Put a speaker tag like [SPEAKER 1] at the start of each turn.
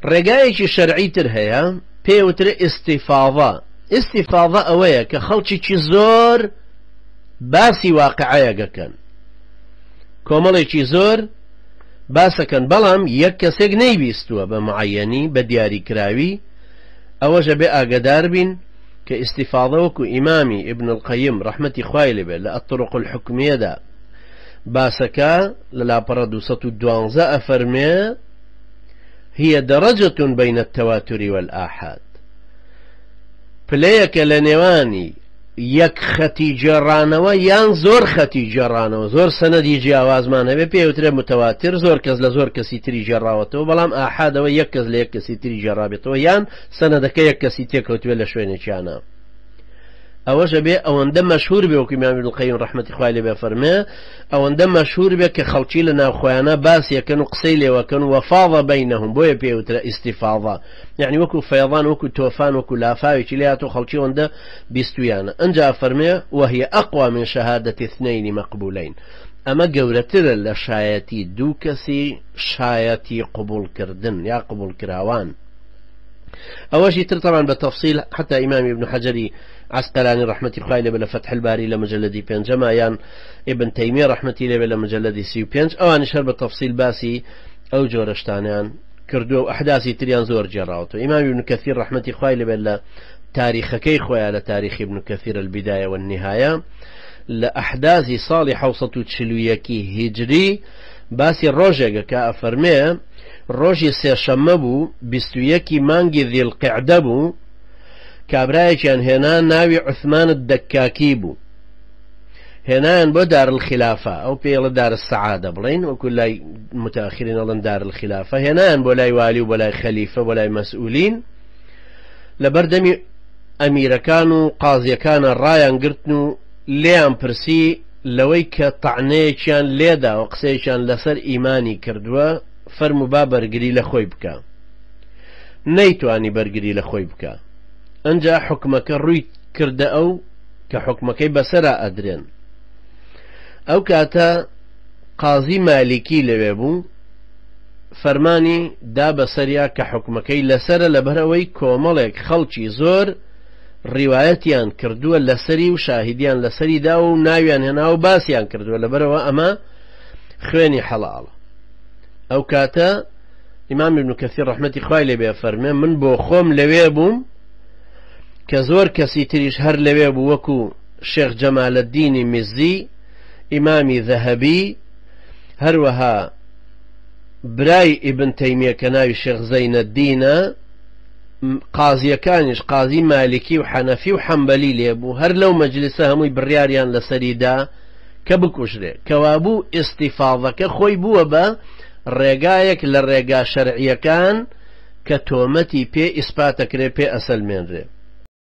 [SPEAKER 1] ڕێگایەکی شەرعی تر هەیە پێی وترێ ئیستیفاضە. ئیستیفاضە ئەوەیە کە خەڵکێکی زۆر باسی واقعەیەک ئەکەن، کۆمەڵێکی زۆر باسەکەن، بەڵام یەک کەسێک نەیبیستووە بە معەیەنی، بە دیاریکراوی. ئەوەش ئەبێ ئاگەدار بین کە ئیستیفاضە وەکو ئیمامی ابن القیم ڕەحمەتی خوای لێ بێ لە الطرق الحکمیەدا باسەکە لە لاپەڕە 212 ئەفەرمێ هي درجة بين التواتر والآحاد، پلەیەکە لە نێوانی یەک خەتی گێڕانەوە یان زۆر خەتی گێڕانەوە، زۆر سەنەدی جیاوازمان هەبێ پێی وترێ متواتر، زۆر کەس لە زۆر کەسی تری گێڕاوەتەوە، بەڵام ئاحادەوە یەک کەس لە یەک کەسی تری گێڕابێتەوە یان سەنەدەکە یەک کەسی تێکەوتوێ لە شوێنێکیانە. ئەوەش ئەبێ ئەوەندە مەشهور بێ وەکو ئیمام ابن القیم ڕەحمەتی خوای لێ بێ فەرمێ ئەوەندە مەشهور بێ کە خەڵکی لە ناوخۆیانە باس یەکەن و قسەی لێوەکەن و فاضە بینهم، بۆیە پێی وترە ئیستیفاضە، یعنی وەکو فەیضان وەکو تۆفان وەکو لافاوێکی لێ هاتوو خەڵکی ئەوەندە بیستویانە. ئەنجا فەرمێ وهی اقوی من شهادة اثنین مقبولین، ئەمە گەورەترە لە شایەتی دوو کەسی شایەتی قبوڵکردن یا قبوڵکراوان. ئەوەشی تر طبعا بە تەفسیل حتا ئیمامی ابن حەجەری عەسقەلانی ڕەحمەتی خوای لێ بێ لە فەتح الباری لە مجلدی پێنجەما یان ابن تەیمیە ڕەحمەتی لێ بێ لە مجلدی 35 ئەوانیش هەر بە تەفسیل باسی ئەو جۆرە شتانیان کردووە و ئەحداسی تریان زۆر گێڕاوەتەوە. ئیمامی ابن کەثیر ڕەحمەتی خوای لێ بێت لە تاریخەکەی خۆیان لە تاریخ ابن کەثیر البدایە والنهایە لە ئەحداثی ساڵی 641 هیجری باسی ڕۆژێکە کە ئەفەرمێ ڕۆژی سێشەممە بوو، 21 ی مانگی ذی القعدە بوو، کابرایەکیان هێنا ناوی عوثمان الدەکاکی بوو، هێنایان بۆ دار الخلافە، ئەو پێی ئەڵێ دار السعادە بڵێین وەکو لای متأخرین ئەڵێن دار الخلافە، هێنایان بۆ لای والی و بۆ لای خەلیفە بۆ لای مەسئولین، لەبەردەمی ئەمیرەکان و قازیەکانە ڕایان گرتن و لێیان پرسی لەوەی کە تەعنەیەکیان لێدا و قسەیەکیان لەسەر ئیمانی کردووە، فەرموو با بەرگری لە خۆی بکا. نەیتوانی بەرگری لە خۆی بکا. ئەنجا حوکمەکە ڕووی کردە ئەو کە حوکمەکەی بەسەرا ئەدرێن. ئەو کاتە قازی مالیکی لەوێ بوو، فەرمانی دا بەسەریا کە حوکمەکەی لەسەرە لەبەرئەوەی کۆمەڵێک خەڵکی زۆر ڕیوایەتیان کردووە لەسەری و شاهیدیان لەسەری داوە و ناویان هێناوە و باسیان کردووە، لەبەرئەوە ئەمە خوێنی حەڵاڵە. ئەو کاتە ئیمام ابن کەثیر ڕەحمەتی خوای لێ بێ فەرمێ من بۆ خۆم لەوێ بووم کە زۆر کەسی تریش هەر لەوێ بوو وەکو شێخ جەمالەدینی میزی، ئیمامی ذەهەبی، هەروەها برای ئیبن تەیمیە کە ناوی شێخ زەینەدینە، قازیەکانیش قازی مالکی و حەنەفی و حەنبەلی لێبوو، هەر لەو مەجلیسە هەمووی بڕیاریان لەسەری دا کە بکوژرێ، کەوابوو ئیستیفاضەکە خۆی بووە بە ڕێگایەک لە ڕێگا شەرعیەکان کە تۆمەتی پێ ئیسپاتەکرێ پێ ئەسەلمێنرێ.